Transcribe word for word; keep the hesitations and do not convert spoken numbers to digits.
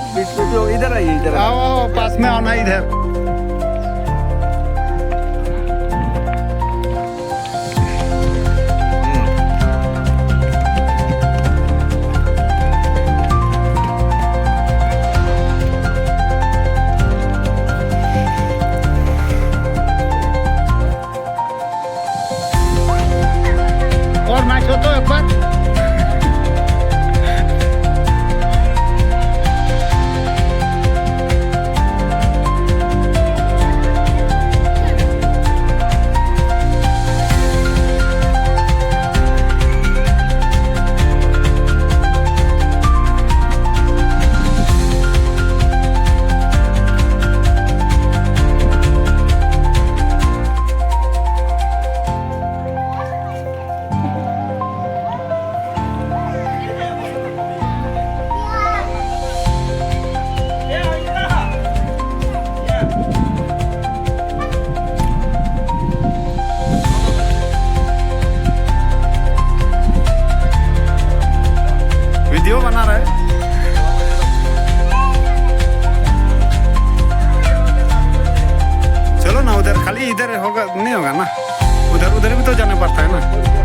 बीच में जो इधर आइए, इधर आइए। आओ, आओ, पास में आओ ना, इधर। और नाचो तो एक बार। वीडियो बना रहा है। चलो ना, उधर खाली इधर होगा, नहीं होगा ना, उधर, उधर भी तो जाना पड़ता है ना।